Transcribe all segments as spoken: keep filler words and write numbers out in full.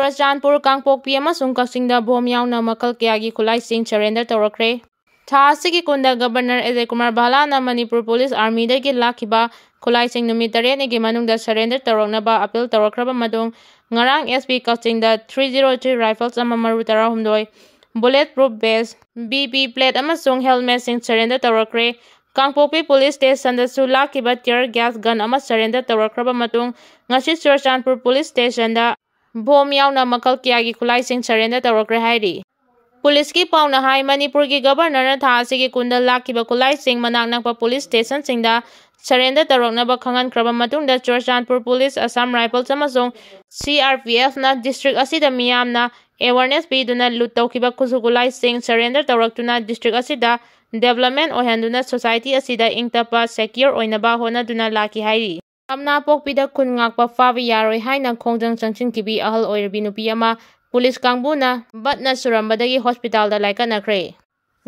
ꯆꯨꯔꯆꯥꯟꯄꯨꯔ, ꯀꯥꯡꯄꯣꯛꯄꯤ ꯑꯃꯁꯨꯡ ꯀꯛꯆꯤꯡꯗ ꯕꯣꯝ ꯌꯥꯎꯅ ꯃꯈꯜ ꯀꯌꯥꯒꯤ ꯈꯨꯠꯂꯥꯏꯁꯤꯡ surrender ꯇꯧꯔꯛꯈ꯭ꯔꯦ꯫ ꯊꯥ ꯑꯁꯤꯒꯤ ꯀꯨꯟꯗ ꯒꯕꯔꯅꯔ ꯑꯖꯌ ꯀꯨꯃꯥꯔ ꯚꯥꯂꯥꯅ ꯃꯅꯤꯄꯨꯔ ꯄꯨꯂꯤꯁ ꯑꯥꯔꯃꯤꯗꯒꯤ ꯂꯥꯛꯈꯤꯕ ꯈꯨꯠꯂꯥꯏꯁꯤꯡ ꯅꯨꯃꯤꯠ ꯇꯔꯦꯠꯅꯤꯒꯤ ꯃꯅꯨꯡꯗ surrender ꯇꯧꯔꯛꯅꯕ appeal ꯇꯧꯔꯛꯈ꯭ꯔꯕ ꯃꯇꯨꯡ, ꯉꯔꯥꯡ S P ꯀꯛꯆꯤꯡꯗ three zero three rifles ꯑꯃ, ꯃꯔꯨ ꯇꯔꯥꯍꯨꯝꯗꯣꯏ, bullet proof vest, B P plate ꯑꯃꯁꯨꯡ helmetꯁꯤꯡ surrender ꯇꯧꯔꯛꯈ꯭ꯔꯦ꯫ ꯀꯥꯡꯄꯣꯛꯄꯤ ꯄꯨꯂꯤꯁ ꯁ꯭ꯇꯦꯁꯟꯗꯁꯨ ꯂꯥꯛꯈꯤꯕ tear gas gun ꯑꯃ surrender ꯇꯧꯔꯛꯈ꯭ꯔꯕ ꯃꯇꯨꯡ, ꯉꯁꯤ ꯆꯨꯔꯆꯥꯟꯄꯨꯔ ꯄꯨꯂꯤꯁ ꯁ꯭ꯇꯦꯁꯟꯗ ꯕꯣꯝ ꯌꯥꯎꯅ ꯃꯈꯜ ꯀꯌꯥꯒꯤ ꯈꯨꯠꯂꯥꯏꯁꯤꯡ surrender ꯇꯧꯔꯛꯈ꯭ꯔꯦ ꯍꯥꯏꯔꯤ꯫ ꯄꯨꯂꯤꯁꯀꯤ ꯄꯥꯎꯅ ꯍꯥꯏ, ꯃꯅꯤꯄꯨꯔꯒꯤ ꯒꯕꯔꯅꯔꯅ ꯊꯥ ꯑꯁꯤꯒꯤ ꯀꯨꯟꯗ ꯂꯥꯛꯈꯤꯕ ꯈꯨꯠꯂꯥꯏꯁꯤꯡ ꯃꯅꯥꯛ ꯅꯛꯄ ꯄꯨꯂꯤꯁ ꯁ꯭ꯇꯦꯁꯟꯁꯤꯡꯗ surrender ꯇꯧꯔꯛꯅꯕ ꯈꯪꯍꯟꯈ꯭ꯔꯕ ꯃꯇꯨꯡꯗ, ꯆꯨꯔꯆꯥꯟꯄꯨꯔ ꯄꯨꯂꯤꯁ, Assam Rifles ꯑꯃꯁꯨꯡ C R P Fꯅ district ꯑꯁꯤꯗ ꯃꯤꯌꯥꯝꯅ awareness ꯄꯤꯗꯨꯅ loot ꯇꯧꯈꯤꯕ ꯈꯨꯠꯁꯨ ꯈꯨꯠꯂꯥꯏꯁꯤꯡ surrender ꯇꯧꯔꯛꯇꯨꯅ district ꯑꯁꯤꯗ development ꯑꯣꯏꯍꯟꯗꯨꯅ society ꯑꯁꯤꯗ ꯏꯪ ꯇꯞꯄ, secure ꯑꯣꯏꯅꯕ ꯍꯣꯠꯅꯗꯨꯅ ꯂꯥꯛꯈꯤ ꯍꯥꯏꯔꯤ꯫ ꯊꯝꯅꯥꯄꯣꯛꯄꯤꯗ ꯈꯨꯟ ꯉꯥꯛꯄ ꯐꯥꯕ ꯌꯥꯔꯣꯏ ꯍꯥꯏꯅ ꯈꯣꯡꯖꯪ ꯆꯪꯁꯤꯟꯈꯤꯕꯤ ꯑꯍꯜ ꯑꯣꯏꯔꯕꯤ ꯅꯨꯄꯤ ꯑꯃ ꯄꯨꯂꯤꯁ ꯀꯥꯡꯕꯨꯅ ꯕꯠꯅ ꯁꯨꯔꯝꯕꯗꯒꯤ ꯍꯣꯁꯄꯤꯇꯥꯜꯗ ꯂꯥꯏꯀꯠꯅꯈ꯭ꯔꯦ꯫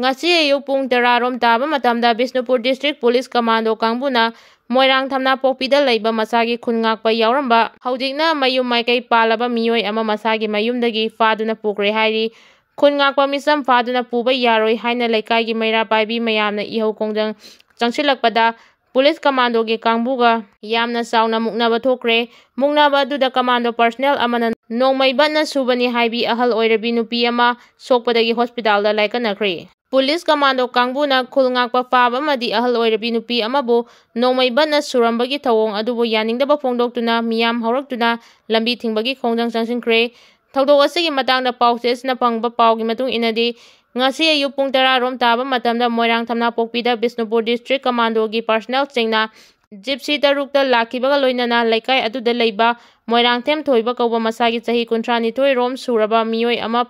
ꯉꯁꯤ ꯑꯌꯨꯛ ꯄꯨꯡ ꯇꯔꯥ ꯔꯣꯝ ꯇꯥꯕ ꯃꯇꯝꯗ ꯕꯤꯁꯅꯨꯄꯨꯔ district ꯄꯨꯂꯤꯁ ꯀꯃꯥꯟꯗꯣ ꯀꯥꯡꯕꯨꯅ ꯃꯣꯏꯔꯥꯡ ꯊꯝꯅꯥꯄꯣꯛꯄꯤꯗ ꯂꯩꯕ ꯃꯁꯥꯒꯤ ꯈꯨꯟ ꯉꯥꯛꯄ ꯌꯥꯎꯔꯝꯕ, ꯍꯧꯖꯤꯛꯅ ꯃꯌꯨꯝ ꯃꯥꯏꯀꯩ ꯄꯥꯜꯂꯕ ꯃꯤꯑꯣꯏ ꯑꯃ ꯃꯁꯥꯒꯤ ꯃꯌꯨꯝꯗꯒꯤ ꯐꯥꯗꯨꯅ ꯄꯨꯈ꯭ꯔꯦ ꯍꯥꯏꯔꯤ꯫ ꯈꯨꯟ ꯉꯥꯛꯄ ꯃꯤꯆꯝ ꯐꯥꯗꯨꯅ ꯄꯨꯕ ꯌꯥꯔꯣꯏ ꯍꯥꯏꯅ ꯂꯩꯀꯥꯏꯒꯤ ꯃꯩꯔꯥ ꯄꯥꯏꯕꯤ ꯃꯌꯥꯝꯅ ꯏꯍꯧ ꯈꯣꯡꯖꯪ ꯆꯪꯁꯤꯜꯂꯛꯄꯗ ꯄꯨꯂꯤꯁ ꯀꯃꯥꯟꯗꯣꯒꯤ ꯀꯥꯡꯕꯨꯒ ꯌꯥꯝꯅ ꯆꯥꯎꯅ ꯃꯨꯛꯅꯕ ꯊꯣꯛꯈ꯭ꯔꯦ꯫ ꯃꯨꯛꯅꯕ ꯑꯗꯨꯗ ꯀꯃꯥꯟꯗꯣ personnel ꯑꯃꯅ ꯅꯣꯡꯃꯩ ꯕꯠꯅ ꯁꯨꯕꯅꯤ ꯍꯥꯏꯕꯤ ꯑꯍꯜ ꯑꯣꯏꯔꯕꯤ ꯅꯨꯄꯤ ꯑꯃ ꯁꯣꯛꯄꯗꯒꯤ ꯍꯣꯁꯄꯤꯇꯥꯜꯗ ꯂꯥꯏꯀꯠꯅꯈ꯭ꯔꯦ꯫ ꯄꯨꯂꯤꯁ ꯀꯃꯥꯟꯗꯣ ꯀꯥꯡꯕꯨꯅ ꯈꯨꯜ ꯉꯥꯛꯄ ꯐꯥꯕ ꯑꯃꯗꯤ ꯑꯍꯜ ꯑꯣꯏꯔꯕꯤ ꯅꯨꯄꯤ ꯑꯃꯕꯨ ꯅꯣꯡꯃꯩ ꯕꯠꯅ ꯁꯨꯔꯝꯕꯒꯤ ꯊꯧꯑꯣꯡ ꯑꯗꯨꯕꯨ ꯌꯥꯅꯤꯡꯗꯕ ꯐꯣꯡꯗꯣꯛꯇꯨꯅ ꯃꯤꯌꯥꯝ ꯍꯧꯔꯛꯇꯨꯅ ꯂꯝꯕꯤ ꯊꯤꯡꯕꯒꯤ ꯈꯣꯡꯖꯪ ꯆꯪꯁꯤꯟꯈ꯭ꯔꯦ꯫ ꯊꯧꯗꯣꯛ ꯑꯁꯤꯒꯤ ꯃꯇꯥꯡꯗ ꯄꯥꯎꯆꯦꯁꯤꯅ ꯐꯪꯕ ꯄꯥꯎꯒꯤ ꯃꯇꯨꯡ ꯏꯟꯅꯗꯤ, ꯉꯁꯤ ꯑꯌꯨꯛ ꯄꯨꯡ ꯇꯔꯥ ꯔꯣꯝ ꯇꯥꯕ ꯃꯇꯝꯗ ꯃꯣꯏꯔꯥꯡ ꯊꯝꯅꯥꯄꯣꯛꯄꯤꯗ ꯕꯤꯁꯅꯨꯄꯨꯔ district ꯀꯃꯥꯟꯗꯣꯒꯤ personnelꯁꯤꯡꯅ ꯖꯤꯞꯁꯤ ꯇꯔꯨꯛꯇ ꯂꯥꯛꯈꯤꯕꯒ ꯂꯣꯏꯅꯅ ꯂꯩꯀꯥꯏ ꯑꯗꯨꯗ ꯂꯩꯕ ꯃꯣꯏꯔꯥꯡꯊꯦꯝ ꯊꯣꯏꯕ ꯀꯧꯕ ꯃꯁꯥꯒꯤ ꯆꯍꯤ ꯀꯨꯟꯊ꯭ꯔꯥ ꯅꯤꯊꯣꯏ ꯔꯣꯝ ꯁꯨꯔꯕ ꯃꯤꯑꯣꯏ ꯑꯃ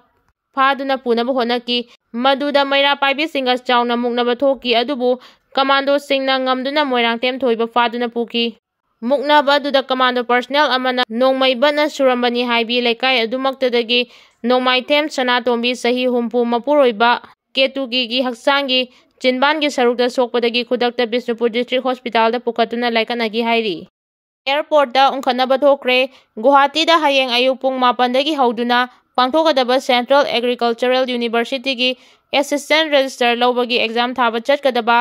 ꯐꯥꯗꯨꯅ ꯄꯨꯅꯕ ꯍꯣꯠꯅꯈꯤ꯫ ꯃꯗꯨꯗ ꯃꯩꯔꯥ ꯄꯥꯏꯕꯤꯁꯤꯡꯒ ꯆꯥꯎꯅ ꯃꯨꯛꯅꯕ ꯊꯣꯛꯈꯤ, ꯑꯗꯨꯕꯨ ꯀꯃꯥꯟꯗꯣꯁꯤꯡꯅ ꯉꯝꯗꯨꯅ ꯃꯣꯏꯔꯥꯡꯊꯦꯝ ꯊꯣꯏꯕ ꯐꯥꯗꯨꯅ ꯄꯨꯈꯤ꯫ ꯃꯨꯛꯅꯕ ꯑꯗꯨꯗ ꯀꯃꯥꯟꯗꯣ personnel ꯑꯃꯅ ꯅꯣꯡꯃꯩ ꯕꯠꯅ ꯁꯨꯔꯝꯕꯅꯤ ꯍꯥꯏꯕꯤ ꯂꯩꯀꯥꯏ ꯑꯗꯨꯃꯛꯇꯗꯒꯤ ꯅꯣꯡꯃꯥꯏꯊꯦꯝ ꯁꯅꯥꯇꯣꯝꯕꯤ, ꯆꯍꯤ ꯍꯨꯝꯐꯨ, ꯃꯄꯨꯔꯣꯏꯕ ꯀꯦꯇꯨꯀꯤꯒꯤ ꯍꯛꯆꯥꯡꯒꯤ ꯆꯤꯟꯕꯥꯟꯒꯤ ꯁꯔꯨꯛꯇ ꯁꯣꯛꯄꯗꯒꯤ ꯈꯨꯗꯛꯇ ꯕꯤꯁꯅꯨꯄꯨꯔ district hospitalꯗ ꯄꯨꯈꯠꯇꯨꯅ ꯂꯥꯏꯀꯠꯅꯈꯤ ꯍꯥꯏꯔꯤ꯫ ꯑꯦꯌꯔꯄꯣꯔꯠꯇ ꯎꯪꯈꯠꯅꯕ ꯊꯣꯛꯈ꯭ꯔꯦ꯫ ꯒꯨꯋꯥꯍꯥꯇꯤꯗ ꯍꯌꯦꯡ ꯑꯌꯨꯛ ꯄꯨꯡ ꯃꯥꯄꯟꯗꯒꯤ ꯍꯧꯗꯨꯅ ꯄꯥꯡꯊꯣꯛꯀꯗꯕ Central Agricultural Universityꯒꯤ Assistant Registrar ꯂꯧꯕꯒꯤ exam ꯊꯥꯕ ꯆꯠꯀꯗꯕ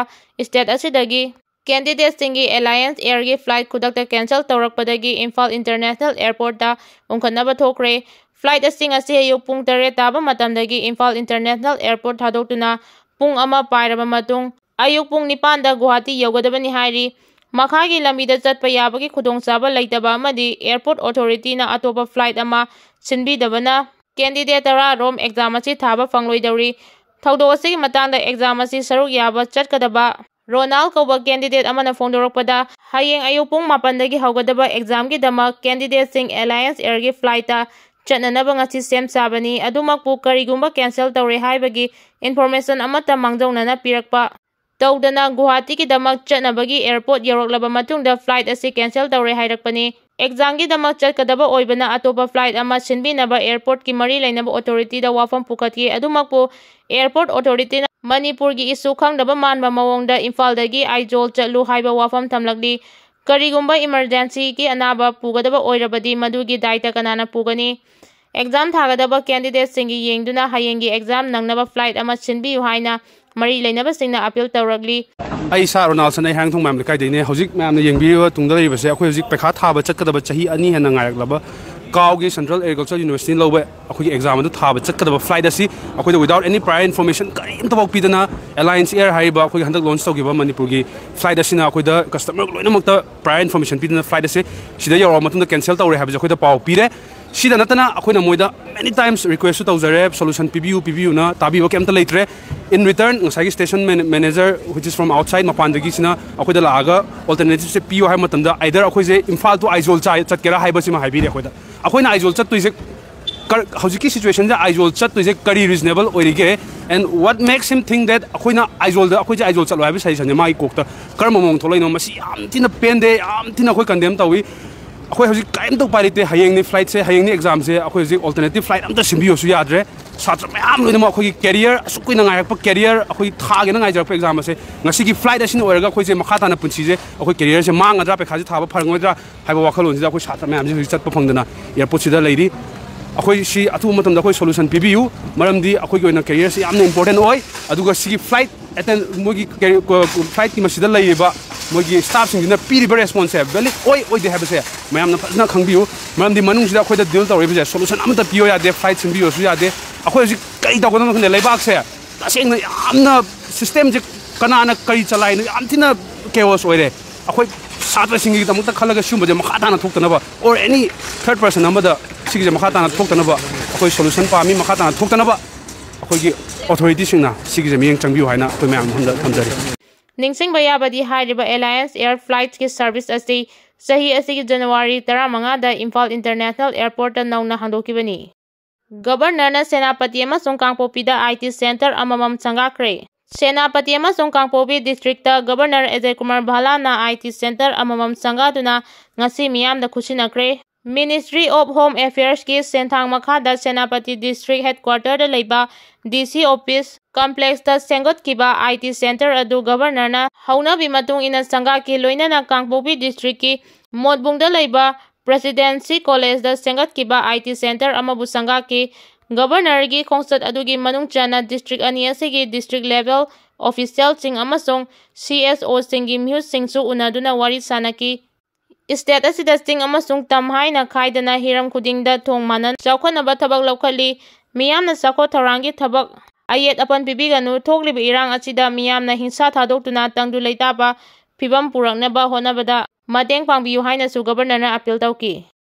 state ꯑꯁꯤꯗꯒꯤ candidateꯁꯤꯡꯒꯤ Alliance Airꯒꯤ flight ꯈꯨꯗꯛꯇ cancel ꯇꯧꯔꯛꯄꯗꯒꯤ ꯏꯝꯐꯥꯜ International Airportꯇ ꯎꯪꯈꯠꯅꯕ ꯊꯣꯛꯈ꯭ꯔꯦ꯫ Flight ꯑꯁꯤꯡ ꯑꯁꯤ ꯑꯌꯨꯛ ꯄꯨꯡ ꯇꯔꯦꯠ ꯇꯥꯕ ꯃꯇꯝꯗꯒꯤ ꯏꯝꯐꯥꯜ International Airport ꯊꯥꯗꯣꯛꯇꯨꯅ ꯄꯨꯡ ꯑꯃ ꯄꯥꯏꯔꯕ ꯃꯇꯨꯡ ꯑꯌꯨꯛ ꯄꯨꯡ ꯅꯤꯄꯥꯟꯗ ꯒꯨꯋꯥꯍꯥꯇꯤ ꯌꯧꯒꯗꯕꯅꯤ ꯍꯥꯏꯔꯤ꯫ ꯃꯈꯥꯒꯤ ꯂꯝꯕꯤꯗ ꯆꯠꯄ ꯌꯥꯕꯒꯤ ꯈꯨꯗꯣꯡꯆꯥꯕ ꯂꯩꯇꯕ ꯑꯃꯗꯤ airport authorityꯅ ꯑꯇꯣꯞꯄ flight ꯑꯃ ꯁꯤꯟꯕꯤꯗꯕꯅ candidate ꯇꯔꯥ ꯔꯣꯝ exam ꯑꯁꯤ ꯊꯥꯕ ꯐꯪꯂꯣꯏꯗꯧꯔꯤ꯫ ꯊꯧꯗꯣꯛ ꯑꯁꯤꯒꯤ ꯃꯇꯥꯡꯗ exam ꯑꯁꯤ ꯁꯔꯨꯛ ꯌꯥꯕ ꯆꯠꯀꯗꯕ ꯔꯣꯅꯥꯜ ꯀꯧꯕ candidate ꯑꯃꯅ ꯐꯣꯡꯗꯣꯔꯛꯄꯗ, ꯍꯌꯦꯡ ꯑꯌꯨꯛ ꯄꯨꯡ ꯃꯥꯄꯟꯗꯒꯤ ꯍꯧꯒꯗꯕ examꯒꯤꯗꯃꯛ candidateꯁꯤꯡ Alliance Airꯒꯤ flightꯇ ꯆꯠꯅꯅꯕ ꯉꯁꯤ ꯁꯦꯝ ꯁꯥꯕꯅꯤ꯫ ꯑꯗꯨꯃꯛꯄꯨ ꯀꯔꯤꯒꯨꯝꯕ cancel ꯇꯧꯔꯦ ꯍꯥꯏꯕꯒꯤ information ꯑꯃꯠꯇ ꯃꯥꯡꯖꯧꯅꯅ ꯄꯤꯔꯛꯄ ꯇꯧꯗꯅ ꯒꯨꯋꯥꯍꯥꯇꯤꯒꯤꯗꯃꯛ ꯆꯠꯅꯕꯒꯤ airport ꯌꯧꯔꯛꯂꯕ ꯃꯇꯨꯡꯗ flight ꯑꯁꯤ cancel ꯇꯧꯔꯦ ꯍꯥꯏꯔꯛꯄꯅꯤ꯫ Examꯒꯤꯗꯃꯛ ꯆꯠꯀꯗꯕ ꯑꯣꯏꯕꯅ ꯑꯇꯣꯞꯄ flight ꯑꯃ ꯁꯤꯟꯕꯤꯅꯕ airportꯀꯤ ꯃꯔꯤ ꯂꯩꯅꯕ authorityꯗ ꯋꯥꯐꯝ ꯄꯨꯈꯠꯈꯤ꯫ ꯑꯗꯨꯃꯛꯄꯨ airport authorityꯅ ꯃꯅꯤꯄꯨꯔꯒꯤ issue ꯈꯪꯗꯕ ꯃꯥꯟꯕ ꯃꯑꯣꯡꯗ ꯏꯝꯐꯥꯜꯗꯒꯤ ꯑꯥꯏꯖꯣꯜ ꯆꯠꯂꯨ ꯍꯥꯏꯕ ꯋꯥꯐꯝ ꯊꯝꯂꯛꯂꯤ꯫ ꯀꯔꯤꯒꯨꯝꯕ emergencyꯒꯤ ꯑꯅꯥꯕ ꯄꯨꯒꯗꯕ ꯑꯣꯏꯔꯕꯗꯤ ꯃꯗꯨꯒꯤ ꯗꯥꯏꯇ ꯀꯅꯥꯅ ꯄꯨꯒꯅꯤ? Exam ꯊꯥꯒꯗꯕ candidateꯁꯤꯡꯒꯤ ꯌꯦꯡꯗꯨꯅ ꯍꯌꯦꯡꯒꯤ exam ꯅꯪꯅꯕ flight ꯑꯃ ꯁꯤꯟꯕꯤꯌꯨ ꯍꯥꯏꯅ ꯃꯔꯤ ꯂꯩꯅꯕꯁꯤꯡꯅ appeal ꯇꯧꯔꯛꯂꯤ꯫ ꯑꯩ ꯏꯁꯥ ꯔꯣꯅꯥꯜꯁꯟ, ꯑꯩ ꯍꯥꯏꯔꯪꯊꯣꯡ ꯃꯌꯥꯝ ꯂꯩꯀꯥꯏꯗꯩꯅꯦ꯫ ꯍꯧꯖꯤꯛ ꯃꯌꯥꯝꯅ ꯌꯦꯡꯕꯤꯔꯤꯕ ꯇꯨꯡꯗ ꯂꯩꯔꯤꯕꯁꯦ ꯑꯩꯈꯣꯏ ꯍꯧꯖꯤꯛ ꯄꯩꯈꯥ ꯊꯥꯕ ꯆꯠꯀꯗꯕ ꯆꯍꯤ ꯑꯅꯤ ꯍꯦꯟꯅ ꯉꯥꯏꯔꯛꯂꯕ ꯀꯥꯎꯒꯤ Central Agriculture Universityꯅ ꯂꯧꯕ ꯑꯩꯈꯣꯏꯒꯤ exam ꯑꯗꯨ ꯊꯥꯕ ꯆꯠꯀꯗꯕ flight ꯑꯁꯤ ꯑꯩꯈꯣꯏꯗ without any prior information ꯀꯔꯤꯝꯇꯐꯥꯎ ꯄꯤꯗꯅ Alliance Air ꯍꯥꯏꯔꯤꯕ ꯑꯩꯈꯣꯏꯒꯤ ꯍꯟꯗꯛ launch ꯇꯧꯈꯤꯕ ꯃꯅꯤꯄꯨꯔꯒꯤ flight ꯑꯁꯤꯅ ꯑꯩꯈꯣꯏꯗ customer ꯂꯣꯏꯅꯃꯛꯇ prior information ꯄꯤꯗꯅ flight ꯑꯁꯤ ꯁꯤꯗ ꯌꯧꯔꯛꯑ ꯃꯇꯨꯡꯗ cancel ꯇꯧꯔꯦ ꯍꯥꯏꯕꯁꯦ ꯑꯩꯈꯣꯏꯗ ꯄꯥꯎ ꯄꯤꯔꯦ꯫ ꯁꯤꯗ ꯅꯠꯇꯅ ꯑꯩꯈꯣꯏꯅ ꯃꯣꯏꯗ many times requestꯁꯨ ꯇꯧꯖꯔꯦ, solution ꯄꯤꯕꯤꯌꯨ ꯄꯤꯕꯤꯌꯨꯅ, ꯇꯥꯕꯤꯕ ꯀꯩꯝꯇ ꯂꯩꯇ꯭ꯔꯦ꯫ In return ꯉꯁꯥꯏꯒꯤ station man- manager which is from outside, ꯃꯄꯥꯟꯗꯒꯤꯁꯤꯅ ꯑꯩꯈꯣꯏꯗ ꯂꯥꯛꯑꯒ alternativeꯁꯦ ꯄꯤꯌꯨ ꯍꯥꯏꯕ ꯃꯇꯝꯗ either ꯑꯩꯈꯣꯏꯁꯦ ꯏꯝꯐꯥꯜ to ꯑꯥꯏꯖꯣꯜ ꯆꯥ- ꯆꯠꯀꯦꯔꯥ ꯍꯥꯏꯕꯁꯤꯃ ꯍꯥꯏꯕꯤꯔꯦ ꯑꯩꯈꯣꯏꯗ꯫ ꯑꯩꯈꯣꯏꯅ ꯑꯥꯏꯖꯣꯜ ꯆꯠꯇꯣꯏꯁꯦ ꯀꯔ- ꯍꯧꯖꯤꯛꯀꯤ situationꯁꯦ ꯑꯥꯏꯖꯣꯜ ꯆꯠꯇꯣꯏꯁꯦ ꯀꯔꯤ reasonable ꯑꯣꯏꯔꯤꯒꯦ? And what makes him think that ꯑꯩꯈꯣꯏꯅ ꯑꯥꯏꯖꯣꯜꯗ, ꯑꯩꯈꯣꯏꯁꯦ ꯑꯥꯏꯖꯣꯜ ꯆꯠꯂꯣ ꯍꯥꯏꯕ suggestionꯁꯦ ꯃꯥꯒꯤ ꯀꯣꯛꯇ ꯀꯔꯝꯕ ꯃꯑꯣꯡ ꯊꯣꯛꯂꯛꯏꯅꯣ? ꯃꯁꯤ ꯌꯥꯝ ꯊꯤꯅ ꯄꯦꯟꯗꯦ, ꯌꯥꯝ ꯊꯤꯅ ꯑꯩꯈꯣꯏ condemn ꯇꯧꯏ꯫ ꯑꯩꯈꯣꯏ ꯍꯧꯖꯤꯛ ꯀꯔꯤꯝꯇ ꯎꯄꯥꯏ ꯂꯩꯇꯦ꯫ ꯍꯌꯦꯡꯅꯤ flightꯁꯦ, ꯍꯌꯦꯡꯅꯤ examꯁꯦ꯫ ꯑꯩꯈꯣꯏ ꯍꯧꯖꯤꯛ alternative flight ꯑꯝꯇ ꯁꯤꯟꯕꯤꯌꯣꯁꯨ ꯌꯥꯗ꯭ꯔꯦ꯫ ꯁꯥꯇ꯭ꯔ ꯃꯌꯥꯝ ꯂꯣꯏꯅꯃꯛ ꯑꯩꯈꯣꯏꯒꯤ ꯀꯦꯔꯤꯌꯔ, ꯑꯁꯨꯛ ꯀꯨꯏꯅ ꯉꯥꯏꯔꯛꯄ ꯀꯦꯔꯤꯌꯔ, ꯑꯩꯈꯣꯏ ꯊꯥꯒꯦꯅ ꯉꯥꯏꯖꯔꯛꯄ ꯑꯦꯛꯖꯥꯝ ꯑꯁꯦ ꯉꯁꯤꯒꯤ ꯐ꯭ꯂꯥꯏꯠ ꯑꯁꯤꯅ ꯑꯣꯏꯔꯒ ꯑꯩꯈꯣꯏꯁꯦ ꯃꯈꯥ ꯇꯥꯅ ꯄꯨꯟꯁꯤꯁꯦ, ꯑꯩꯈꯣꯏ ꯀꯦꯔꯤꯌꯔꯁꯦ ꯃꯥꯡꯒꯗ꯭ꯔꯥ, ꯄꯩꯈꯥꯁꯦ ꯊꯥꯕ ꯐꯪꯉꯣꯏꯗ꯭ꯔꯥ ꯍꯥꯏꯕ ꯋꯥꯈꯜꯂꯣꯟꯁꯤꯗ ꯑꯩꯈꯣꯏ ꯁꯥꯇ꯭ꯔ ꯃꯌꯥꯝꯁꯦ ꯍꯧꯖꯤꯛ ꯆꯠꯄ ꯐꯪꯗꯅ ꯑꯦꯌꯥꯔꯄꯣꯔꯠꯁꯤꯗ ꯂꯩꯔꯤ꯫ ꯑꯩꯈꯣꯏ ꯁꯤ ꯑꯊꯨꯕ ꯃꯇꯝꯗ ꯑꯩꯈꯣꯏ ꯁꯣꯂꯨꯁꯟ ꯄꯤꯕꯤꯌꯨ, ꯃꯔꯝꯗꯤ ꯑꯩꯈꯣꯏꯒꯤ ꯑꯣꯏꯅ ꯀꯦꯔꯤꯌꯔꯁꯤ ꯌꯥꯝꯅ ꯏꯝꯄꯣꯔꯇꯦꯟ ꯑꯣꯏ꯫ ꯑꯗꯨꯒ ꯁꯤꯒꯤ ꯐ꯭ꯂꯥꯏꯠ ꯑꯦꯇꯦꯟ-, ꯃꯣꯏꯒꯤ ꯀꯦꯔꯤ-, ꯀ-, ꯀ-, ꯐ꯭ꯂꯥꯏꯠꯀꯤ ꯃꯁꯤꯗ ꯂꯩꯔꯤꯕ ꯃꯣꯏꯒꯤ ꯁ꯭ꯇꯥꯐꯁꯤꯡꯁꯤꯅ ꯄꯤꯔꯤꯕ ꯔꯦꯁꯄꯣꯟꯁꯁꯦ ꯚꯦꯂꯤꯗ ꯑꯣꯏ ꯑꯣꯏꯗꯦ ꯍꯥꯏꯕꯁꯦ ꯃꯌꯥꯝꯅ ꯐꯖꯅ ꯈꯪꯕꯤꯌꯨ꯫ ꯃꯔꯝꯗꯤ ꯃꯅꯨꯡꯁꯤꯗ ꯑꯩꯈꯣꯏꯗ ꯗꯤꯜ ꯇꯧꯔꯤꯕꯁꯦ ꯁꯣꯂꯨꯁꯟ ꯑꯃꯠꯇ ꯄꯤꯌꯣ ꯌꯥꯗꯦ, ꯐ꯭ꯂꯥꯏꯠ ꯁꯤꯟꯕꯤꯌꯣꯁꯨ ꯌꯥꯗꯦ꯫ ꯑꯩꯈꯣꯏ ꯍꯧꯖꯤꯛ ꯀꯔꯤ ꯇꯧꯒꯗꯕꯅꯣ ꯈꯪꯗꯦ꯫ ꯂꯩꯕꯥꯛꯁꯦ ꯇꯁꯦꯡꯅ ꯌꯥꯝꯅ ꯁꯤꯁꯇꯦꯝꯁꯦ ꯀꯅꯥꯅ ꯀꯔꯤ ꯆꯂꯥꯏꯅꯣ ꯌꯥꯝ ꯊꯤꯅ ꯀꯦꯑꯣꯁ ꯑꯣꯏꯔꯦ꯫ ꯑꯩꯈꯣꯏ ꯁꯥꯇ꯭ꯔꯁꯤꯡꯒꯤꯗꯃꯛꯇ ꯈꯜꯂꯒ ꯁꯤꯒꯨꯝꯕꯁꯦ ꯃꯈꯥ ꯇꯥꯅ ꯊꯣꯛꯇꯅꯕ, or any third person ꯑꯃꯗ ꯁꯤꯒꯤꯁꯦ ꯃꯈꯥ ꯇꯥꯅ ꯊꯣꯛꯇꯅꯕ ꯑꯩꯈꯣꯏ ꯁꯣꯂꯨꯁꯟ ꯄꯥꯝꯃꯤ꯫ ꯃꯈꯥ ꯇꯥꯅ ꯊꯣꯛꯇꯅꯕ ꯑꯩꯈꯣꯏꯒꯤ ꯑꯣꯊꯣꯔꯤꯇꯤꯁꯤꯡꯅ ꯁꯤꯒꯤꯁꯦ ꯃꯤꯠꯌꯦꯡ ꯆꯪꯕꯤꯌꯨ ꯍꯥꯏꯅ ꯑꯩꯈꯣꯏ ꯃꯌꯥꯝ ꯃꯐꯝꯗ ꯊꯝꯖꯔꯤ꯫ ꯅꯤꯡꯁꯤꯡꯕ ꯌꯥꯕꯗꯤ, ꯍꯥꯏꯔꯤꯕ ꯑꯦꯂꯥꯌꯟꯁ ꯑꯦꯌꯔ ꯐ꯭ꯂꯥꯏꯠꯀꯤ ꯁꯔꯚꯤꯁ ꯑꯁꯤ ꯆꯍꯤ ꯑꯁꯤꯒꯤ ꯖꯅꯋꯥꯔꯤ ꯇꯔꯥꯃꯉꯥꯗ ꯏꯝꯐꯥꯜ ꯏꯟꯇꯔꯅꯦꯁꯅꯦꯜ ꯑꯦꯌꯔꯄꯣꯔꯠꯇ ꯅꯧꯅ ꯍꯥꯡꯗꯣꯛꯈꯤꯕꯅꯤ꯫ ꯒꯕꯔꯅꯔꯅ ꯁꯦꯅꯥꯄꯇꯤ ꯑꯃꯁꯨꯡ ꯀꯥꯡꯄꯣꯛꯄꯤꯗ ꯑꯥꯏ ꯇꯤ ꯁꯦꯟꯇꯔ ꯑꯃꯃꯝ ꯁꯪꯒꯥꯈ꯭ꯔꯦ꯫ ꯁꯦꯅꯥꯄꯇꯤ ꯑꯃꯁꯨꯡ ꯀꯥꯡꯄꯣꯛꯄꯤ ꯗꯤꯁꯇ꯭ꯔꯤꯛꯇ ꯒꯕꯔꯅꯔ ꯑꯦꯖꯌ ꯀꯨꯃꯥꯔ ꯚꯥꯂꯥꯅ ꯑꯥꯏ ꯇꯤ ꯁꯦꯟꯇꯔ ꯑꯃꯃꯝ ꯁꯪꯒꯥꯗꯨꯅ ꯉꯁꯤ ꯃꯤꯌꯥꯝꯗ ꯈꯨꯠꯁꯤꯟꯅꯈ꯭ꯔꯦ꯫ Ministry of Home Affairsꯀꯤ ꯁꯦꯟꯊꯥꯡ ꯃꯈꯥꯗ ꯁꯦꯅꯥꯄꯇꯤ ꯗꯤꯁꯇ꯭ꯔꯤꯛ ꯍꯦꯗꯀ꯭ꯋꯥꯇꯔꯗ ꯂꯩꯕ ꯗꯤ ꯁꯤ ꯑꯣꯐꯤꯁ ꯀꯝꯄ꯭ꯂꯦꯛꯁꯇ ꯁꯦꯝꯒꯠꯈꯤꯕ ꯑꯥꯏ ꯇꯤ ꯁꯦꯟꯇꯔ ꯑꯗꯨ ꯒꯕꯔꯅꯔꯅ ꯍꯧꯅꯕꯤ ꯃꯇꯨꯡ ꯏꯟꯅ ꯁꯪꯒꯥꯈꯤ, ꯂꯣꯏꯅꯅ ꯀꯥꯡꯄꯣꯛꯄꯤ ꯗꯤꯁꯇ꯭ꯔꯤꯛꯀꯤ ꯃꯣꯠꯕꯨꯡꯗ ꯂꯩꯕ ꯄ꯭ꯔꯦꯁꯤꯗꯦꯟꯁꯤ ꯀꯣꯂꯦꯖꯗ ꯁꯦꯝꯒꯠꯈꯤꯕ ꯑꯥꯏ ꯇꯤ ꯁꯦꯟꯇꯔ ꯑꯃꯕꯨ ꯁꯪꯒꯥꯈꯤ꯫ ꯒꯕꯔꯅꯔꯒꯤ ꯈꯣꯡꯆꯠ ꯑꯗꯨꯒꯤ ꯃꯅꯨꯡ ꯆꯟꯅ ꯗꯤꯁꯇ꯭ꯔꯤꯛ ꯑꯅꯤ ꯑꯁꯤꯒꯤ ꯗꯤꯁꯇ꯭ꯔꯤꯛ ꯂꯦꯚꯦꯜ ꯑꯣꯐꯤꯁꯤꯌꯦꯜꯁꯤꯡ ꯑꯃꯁꯨꯡ ꯁꯤ ꯑꯦꯁ ꯑꯣꯁꯤꯡꯒꯤ ꯃꯤꯍꯨꯠꯁꯤꯡꯁꯨ ꯎꯅꯗꯨꯅ ꯋꯥꯔꯤ ꯁꯥꯅꯈꯤ꯫ ꯁ꯭ꯇꯦꯠ ꯑꯁꯤꯗ ꯆꯤꯡ ꯑꯃꯁꯨꯡ ꯇꯝ ꯍꯥꯏꯅ ꯈꯥꯏꯗꯅ ꯍꯤꯔꯝ ꯈꯨꯗꯤꯡꯗ ꯊꯣꯡ ꯃꯥꯟꯅꯅ ꯆꯥꯎꯈꯠꯅꯕ ꯊꯕꯛ ꯂꯧꯈꯠꯂꯤ꯫ ꯃꯤꯌꯥꯝꯅ ꯆꯥꯎꯈꯠ ꯊꯧꯔꯥꯡꯒꯤ ꯊꯕꯛ ꯑꯌꯦꯠ ꯑꯄꯟ ꯄꯤꯕꯤꯒꯅꯨ꯫ ꯊꯣꯛꯂꯤꯕ ꯏꯔꯥꯡ ꯑꯁꯤꯗ ꯃꯤꯌꯥꯝꯅ ꯍꯤꯡꯁꯥ ꯊꯥꯗꯣꯛꯇꯨꯅ ꯇꯪꯗꯨ ꯂꯩꯇꯥꯕ ꯐꯤꯕꯝ ꯄꯨꯔꯛꯅꯕ ꯍꯣꯠꯅꯕꯗ ꯃꯇꯦꯡ ꯄꯥꯡꯕꯤꯌꯨ ꯍꯥꯏꯅꯁꯨ ꯒꯕꯔꯅꯔꯅ ꯑꯄꯤꯜ ꯇꯧꯈꯤ꯫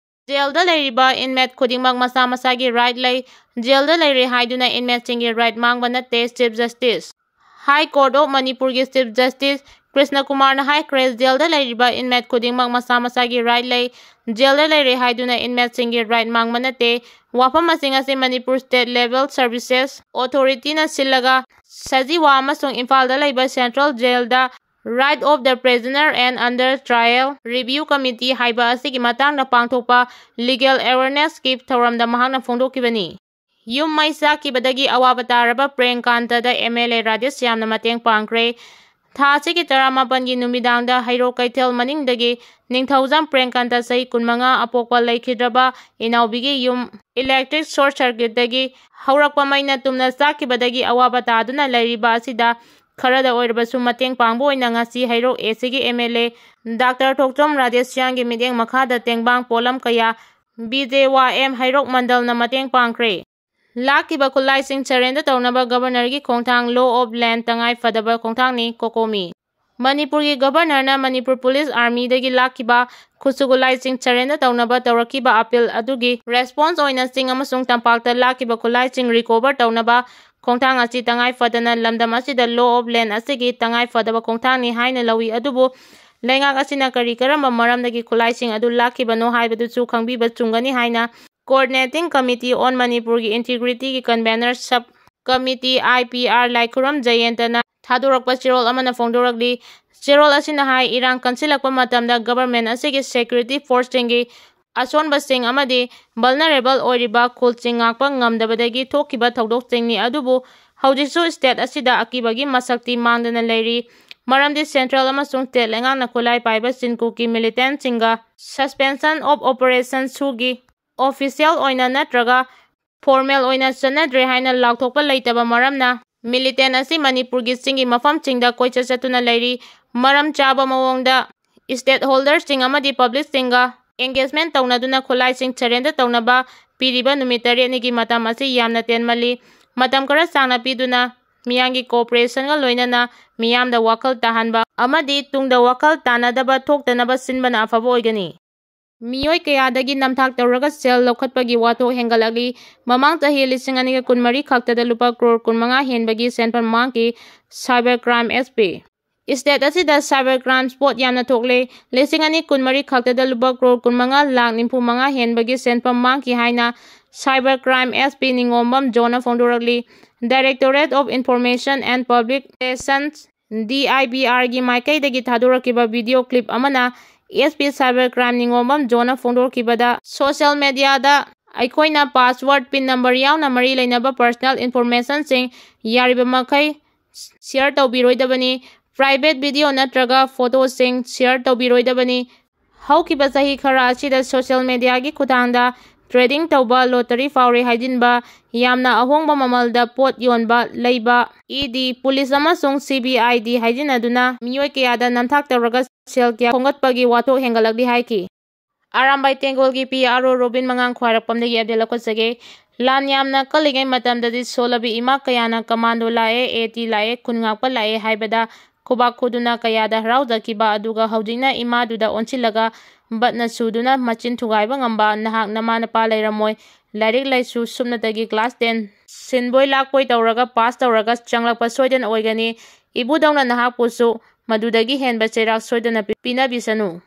ꯖꯦꯜꯗ ꯂꯩꯔꯤꯕ ꯏꯟꯃꯦꯠ ꯈꯨꯗꯤꯡꯃꯛ ꯃꯁꯥ ꯃꯁꯥꯒꯤ ꯔꯥꯏꯠ ꯂꯩ꯫ ꯖꯦꯜꯗ ꯂꯩꯔꯦ ꯍꯥꯏꯗꯨꯅ ꯏꯟꯃꯦꯠꯁꯤꯡꯒꯤ ꯔꯥꯏꯠ ꯃꯥꯡꯕ ꯅꯠꯇꯦ, chief justice. High court of ꯃꯅꯤꯄꯨꯔꯒꯤ ꯆꯤꯐ ꯖꯁꯇꯤꯁ ꯀ꯭ꯔꯤꯁꯅ ꯀꯨꯃꯥꯔꯅ ꯍꯥꯏꯈ꯭ꯔꯦ, ꯖꯦꯜꯗ ꯂꯩꯔꯤꯕ ꯏꯟꯃꯦꯠ ꯈꯨꯗꯤꯡꯃꯛ ꯃꯁꯥ ꯃꯁꯥꯒꯤ ꯔꯥꯏꯠ ꯂꯩ꯫ ꯖꯦꯜꯗ ꯂꯩꯔꯦ ꯍꯥꯏꯗꯨꯅ ꯏꯟꯃꯦꯠꯁꯤꯡꯒꯤ ꯔꯥꯏꯠ ꯃꯥꯡꯕ ꯅꯠꯇꯦ꯫ ꯋꯥꯐꯝ ꯑꯁꯤꯡ ꯑꯁꯤ ꯃꯅꯤꯄꯨꯔ ꯁ꯭ꯇꯦꯠ ꯂꯦꯚꯦꯜ ꯁꯔꯚꯤꯁꯦꯁ ꯑꯣꯊꯣꯔꯤꯇꯤꯅ ꯁꯤꯜꯂꯒ ꯁꯖꯤꯋꯥ ꯑꯃꯁꯨꯡ ꯏꯝꯐꯥꯜꯗ ꯂꯩꯕ central ꯖꯦꯜꯗ Right of the Prisoner and Under Trial Review Committee ꯍꯥꯏꯕ ꯑꯁꯤꯒꯤ ꯃꯇꯥꯡꯗ ꯄꯥꯡꯊꯣꯛꯄ ꯂꯤꯒꯦꯜ ꯑꯦꯋꯦꯔꯅꯦꯁꯀꯤ ꯊꯧꯔꯝꯗ ꯃꯍꯥꯛꯅ ꯐꯣꯡꯗꯣꯛꯈꯤꯕꯅꯤ꯫ ꯌꯨꯝ ꯃꯩ ꯆꯥꯛꯈꯤꯕꯗꯒꯤ ꯑꯋꯥꯕ ꯇꯥꯔꯕ ꯄ꯭ꯔꯦꯝꯀꯥꯟꯇꯗ ꯑꯦꯝ ꯑꯦꯜ ꯑꯦ ꯔꯥꯙꯦꯁ꯭ꯌꯥꯝꯅ ꯃꯇꯦꯡ ꯄꯥꯡꯈ꯭ꯔꯦ꯫ ꯊꯥ ꯑꯁꯤꯒꯤ ꯇꯔꯥꯃꯥꯄꯟꯒꯤ ꯅꯨꯃꯤꯗꯥꯡꯗ ꯍꯩꯔꯣꯛ ꯀꯩꯊꯦꯜ ꯃꯅꯤꯡꯗꯒꯤ ꯅꯤꯡꯊꯧꯖꯝ ꯄ꯭ꯔꯦꯝꯀꯥꯟꯇ ꯆꯍꯤ ꯀꯨꯟꯃꯉꯥ ꯑꯄꯣꯛꯄ ꯂꯩꯈꯤꯗ꯭ꯔꯕ ꯏꯅꯥꯎꯕꯤꯒꯤ ꯌꯨꯝ electric short circuitꯇꯒꯤ ꯍꯧꯔꯛꯄ ꯃꯩꯅ ꯇꯨꯝꯅ ꯆꯥꯛꯈꯤꯕꯗꯒꯤ ꯑꯋꯥꯕ ꯇꯥꯗꯨꯅ ꯂꯩꯔꯤꯕ ꯑꯁꯤꯗ ꯈꯔꯗ ꯑꯣꯏꯔꯕꯁꯨ ꯃꯇꯦꯡ ꯄꯥꯡꯕ ꯑꯣꯏꯅ ꯉꯁꯤ ꯍꯩꯔꯣꯛ ꯑꯦꯁꯤꯒꯤ ꯑꯦꯝ ꯑꯦꯜ ꯑꯦ ꯗꯥꯛꯇꯔ ꯊꯣꯛꯆꯣꯝ ꯔꯥꯙꯦꯁ꯭ꯌꯥꯝꯒꯤ ꯃꯤꯠꯌꯦꯡ ꯃꯈꯥꯗ ꯇꯦꯡꯕꯥꯡ ꯄꯣꯠꯂꯝ ꯀꯌꯥ ꯕꯤ ꯖꯦ ꯋꯥ ꯑꯦꯝ ꯍꯩꯔꯣꯛ ꯃꯟꯗꯜꯅ ꯃꯇꯦꯡ ꯄꯥꯡꯈ꯭ꯔꯦ꯫ ꯂꯥꯛꯈꯤꯕ ꯈꯨꯠꯂꯥꯏꯁꯤꯡ surrender ꯇꯧꯅꯕ Governorꯒꯤ ꯈꯣꯡꯊꯥꯡ, Law of Land ꯇꯉꯥꯏ ꯐꯗꯕ ꯈꯣꯡꯊꯥꯡꯅꯤ, ꯀꯣꯀꯣꯃꯤ꯫ ꯃꯅꯤꯄꯨꯔꯒꯤ Governorꯅ ꯃꯅꯤꯄꯨꯔ Police Armyꯗꯒꯤ ꯂꯥꯛꯈꯤꯕ ꯈꯨꯠꯁꯨ ꯈꯨꯠꯂꯥꯏꯁꯤꯡ surrender ꯇꯧꯅꯕ ꯇꯧꯔꯛꯈꯤꯕ appeal ꯑꯗꯨꯒꯤ response ꯑꯣꯏꯅ ꯆꯤꯡ ꯑꯃꯁꯨꯡ ꯇꯝꯄꯥꯛꯇ ꯂꯥꯛꯈꯤꯕ ꯈꯨꯠꯂꯥꯏꯁꯤꯡ recover ꯇꯧꯅꯕ ꯈꯣꯡꯊꯥꯡ ꯑꯁꯤ ꯇꯉꯥꯏ ꯐꯗꯅ ꯂꯝꯗꯝ ꯑꯁꯤꯗ Law of Land ꯑꯁꯤꯒꯤ ꯇꯉꯥꯏ ꯐꯗꯕ ꯈꯣꯡꯊꯥꯡꯅꯤ ꯍꯥꯏꯅ ꯂꯧꯏ, ꯑꯗꯨꯕꯨ ꯂꯩꯉꯥꯛ ꯑꯁꯤꯅ ꯀꯔꯤ ꯀꯔꯝꯕ ꯃꯔꯝꯗꯒꯤ ꯈꯨꯠꯂꯥꯏꯁꯤꯡ ꯑꯗꯨ ꯂꯥꯛꯈꯤꯕꯅꯣ ꯍꯥꯏꯕꯗꯨꯁꯨ ꯈꯪꯕꯤꯕ ꯆꯨꯝꯒꯅꯤ ꯍꯥꯏꯅ Coordinating Committee on Manipurꯒꯤ Integrityꯒꯤ Convener Sub Committee, I P R, ꯂꯥꯏꯈꯨꯔꯝ ꯖꯌꯦꯟꯇꯅ ꯊꯥꯗꯣꯔꯛꯄ ꯆꯦꯔꯣꯜ ꯑꯃꯅ ꯐꯣꯡꯗꯣꯔꯛꯂꯤ꯫ ꯆꯦꯔꯣꯜ ꯑꯁꯤꯅ ꯍꯥꯏ, ꯏꯔꯥꯡ ꯀꯟꯁꯤꯜꯂꯛꯄ ꯃꯇꯝꯗ government ꯑꯁꯤꯒꯤ security forceꯁꯤꯡꯒꯤ ꯑꯁꯣꯟꯕꯁꯤꯡ ꯑꯃꯗꯤ vulnerable ꯑꯣꯏꯔꯤꯕ ꯈꯨꯜꯁꯤꯡ ꯉꯥꯛꯄ ꯉꯝꯗꯕꯗꯒꯤ ꯊꯣꯛꯈꯤꯕ ꯊꯧꯗꯣꯛꯁꯤꯡꯅꯤ, ꯑꯗꯨꯕꯨ ꯍꯧꯖꯤꯛꯁꯨ state ꯑꯁꯤꯗ ꯑꯀꯤꯕꯒꯤ ꯃꯁꯛꯇꯤ ꯃꯥꯡꯗꯅ ꯂꯩꯔꯤ꯫ ꯃꯔꯝꯗꯤ central ꯑꯃꯁꯨꯡ state ꯂꯩꯉꯥꯛꯅ ꯈꯨꯠꯂꯥꯏ ꯄꯥꯏꯕ ꯆꯤꯟꯀꯨꯀꯤ militantꯁꯤꯡꯒ suspension of operation ꯁꯨꯒꯤ official ꯑꯣꯏꯅ ꯅꯠꯇ꯭ꯔꯒ formal ꯑꯣꯏꯅ ꯆꯠꯅꯗ꯭ꯔꯦ ꯍꯥꯏꯅ ꯂꯥꯎꯊꯣꯛꯄ ꯂꯩꯇꯕ ꯃꯔꯝꯅ militant ꯑꯁꯤ ꯃꯅꯤꯄꯨꯔꯒꯤ ꯆꯤꯡꯒꯤ ꯃꯐꯝꯁꯤꯡꯗ ꯀꯣꯏꯆꯠ ꯆꯠꯇꯨꯅ ꯂꯩꯔꯤ꯫ ꯃꯔꯝ ꯆꯥꯕ ꯃꯑꯣꯡꯗ stakeholderꯁꯤꯡ ꯑꯃꯗꯤ publicꯁꯤꯡꯒ engagement ꯇꯧꯅꯗꯨꯅ ꯈꯨꯠꯂꯥꯏꯁꯤꯡ surrender ꯇꯧꯅꯕ ꯄꯤꯔꯤꯕ ꯅꯨꯃꯤꯠ ꯇꯔꯦꯠꯅꯤꯒꯤ ꯃꯇꯝ ꯑꯁꯤ ꯌꯥꯝꯅ ꯇꯦꯟꯃꯜꯂꯤ꯫ ꯃꯇꯝ ꯈꯔ ꯁꯥꯡꯅ ꯄꯤꯗꯨꯅ ꯃꯤꯌꯥꯝꯒꯤ cooperationꯒ ꯂꯣꯏꯅꯅ ꯃꯤꯌꯥꯝꯗ ꯋꯥꯈꯜ ꯇꯥꯍꯟꯕ ꯑꯃꯗꯤ ꯇꯨꯡꯗ ꯋꯥꯈꯜ ꯇꯥꯅꯗꯕ ꯊꯣꯛꯇꯅꯕ ꯁꯤꯟꯕꯅ ꯑꯐꯕ ꯑꯣꯏꯒꯅꯤ꯫ ꯃꯤꯑꯣꯏ ꯀꯌꯥꯗꯒꯤ ꯅꯝꯊꯥꯛ ꯇꯧꯔꯒ ꯁꯦꯜ ꯂꯧꯈꯠꯄꯒꯤ ꯋꯥꯊꯣꯛ ꯍꯦꯟꯒꯠꯂꯛꯂꯤ꯫ ꯃꯃꯥꯡ ꯆꯍꯤ ꯂꯤꯁꯤꯡ ꯑꯅꯤꯒ ꯀꯨꯟꯃꯔꯤ ꯈꯛꯇꯗ ꯂꯨꯄꯥ ꯀ꯭ꯔꯣꯔ ꯀꯨꯟꯃꯉꯥ ꯍꯦꯟꯕꯒꯤ ꯁꯦꯟꯐꯝ ꯃꯥꯡꯈꯤ꯫ Cyber crime S P꯫ State ꯑꯁꯤꯗ cyber crime spot ꯌꯥꯝꯅ ꯊꯣꯛꯂꯦ꯫ ꯂꯤꯁꯤꯡ ꯑꯅꯤ ꯀꯨꯟꯃꯔꯤ ꯈꯛꯇꯗ ꯂꯨꯄꯥ ꯀ꯭ꯔꯣꯔ ꯀꯨꯟꯃꯉꯥ ꯂꯥꯈ ꯅꯤꯐꯨ ꯃꯉꯥ ꯍꯦꯟꯕꯒꯤ ꯁꯦꯟꯐꯝ ꯃꯥꯡꯈꯤ ꯍꯥꯏꯅ Cyber crime S P ꯅꯤꯉꯣꯝꯕꯝ ꯖꯣꯟꯅ ꯐꯣꯡꯗꯣꯔꯛꯂꯤ꯫ Directorate of Information and Public Relations, D I P Rꯒꯤ ꯃꯥꯏꯀꯩꯗꯒꯤ ꯊꯥꯗꯣꯔꯛꯈꯤꯕ video clip ꯑꯃꯅ S P Cyber crime ꯅꯤꯉꯣꯝꯕꯝ ꯖꯣꯟꯅ ꯐꯣꯡꯗꯣꯔꯛꯈꯤꯕꯗ social mediaꯗ ꯑꯩꯈꯣꯏꯅ password, pin number ꯌꯥꯎꯅ ꯃꯔꯤ ꯂꯩꯅꯕ personal informationꯁꯤꯡ ꯌꯥꯔꯤꯕ ꯃꯈꯩ share ꯇꯧꯕꯤꯔꯣꯏꯗꯕꯅꯤ꯫ Private video ꯅꯠꯇ꯭ꯔꯒ photoꯁꯤꯡ share ꯇꯧꯕꯤꯔꯣꯏꯗꯕꯅꯤ꯫ ꯍꯧꯈꯤꯕ ꯆꯍꯤ ꯈꯔ ꯑꯁꯤꯗ social mediaꯒꯤ ꯈꯨꯠꯊꯥꯡꯗ trading ꯇꯧꯕ, lottery ꯐꯥꯎꯔꯦ ꯍꯥꯏꯖꯤꯟꯕ, ꯌꯥꯝꯅ ꯑꯍꯣꯡꯕ ꯃꯃꯜꯗ ꯄꯣꯠ ꯌꯣꯟꯕ, ꯂꯩꯕ, ED, police ꯑꯃꯁꯨꯡ CBID ꯍꯥꯏꯖꯤꯟꯅꯗꯨꯅ ꯃꯤꯑꯣꯏ ꯀꯌꯥꯗ ꯅꯝꯊꯥꯛ ꯇꯧꯔꯒ ꯁꯦꯜ ꯀꯌꯥ ꯈꯣꯝꯒꯠꯄꯒꯤ ꯋꯥꯊꯣꯛ ꯍꯦꯟꯒꯠꯂꯛꯂꯤ ꯍꯥꯏꯈꯤ꯫ ꯑꯔꯥꯝꯕꯥꯏ ꯇꯦꯡꯒꯣꯜꯒꯤ PRO ꯔꯣꯕꯤꯟ ꯃꯉꯥꯡ ꯈ꯭ꯋꯥꯏꯔꯥꯛꯄꯝꯗꯒꯤ update ꯂꯧꯈꯠꯆꯒꯦ꯫ ꯂꯥꯟ ꯌꯥꯝꯅ ꯀꯜꯂꯤꯉꯩ ꯃꯇꯝꯗꯗꯤ ꯁꯣꯜꯂꯕꯤ ꯏꯃꯥ ꯀꯌꯥꯅ commando ꯂꯥꯛꯑꯦ, AT ꯂꯥꯛꯑꯦ, ꯈꯨꯟ ꯉꯥꯛꯄ ꯂꯥꯛꯑꯦ ꯍꯥꯏꯕꯗ ꯈꯨꯕꯥꯛ ꯈꯨꯗꯨꯅ ꯀꯌꯥꯗ ꯍꯔꯥꯎꯖꯈꯤꯕ, ꯑꯗꯨꯒ ꯍꯧꯖꯤꯛꯅ ꯏꯃꯥꯗꯨꯗ ꯑꯣꯟꯁꯤꯜꯂꯒ ꯕꯠꯅ ꯁꯨꯗꯨꯅ ꯃꯆꯤꯟ ꯊꯨꯒꯥꯏꯕ ꯉꯝꯕ ꯅꯍꯥꯛ ꯅꯃꯥ ꯅꯄꯥ ꯂꯩꯔꯝꯃꯣꯏ꯫ ꯂꯥꯏꯔꯤꯛ ꯂꯥꯏꯁꯨ ꯁꯨꯞꯅꯇꯒꯤ class ten ꯁꯤꯟꯕꯣꯏ ꯂꯥꯛꯄꯣꯏ ꯇꯧꯔꯒ pass ꯇꯧꯔꯒ ꯆꯪꯂꯛꯄ ꯁꯣꯏꯗꯅ ꯑꯣꯏꯒꯅꯤ꯫ ꯏꯕꯨꯙꯧꯅ ꯅꯍꯥꯛꯄꯨꯁꯨ ꯃꯗꯨꯗꯒꯤ ꯍꯦꯟꯕ ꯆꯩꯔꯥꯛ ꯁꯣꯏꯗꯅ ꯄꯤ-, ꯄꯤꯅꯕꯤꯁꯅꯨ꯫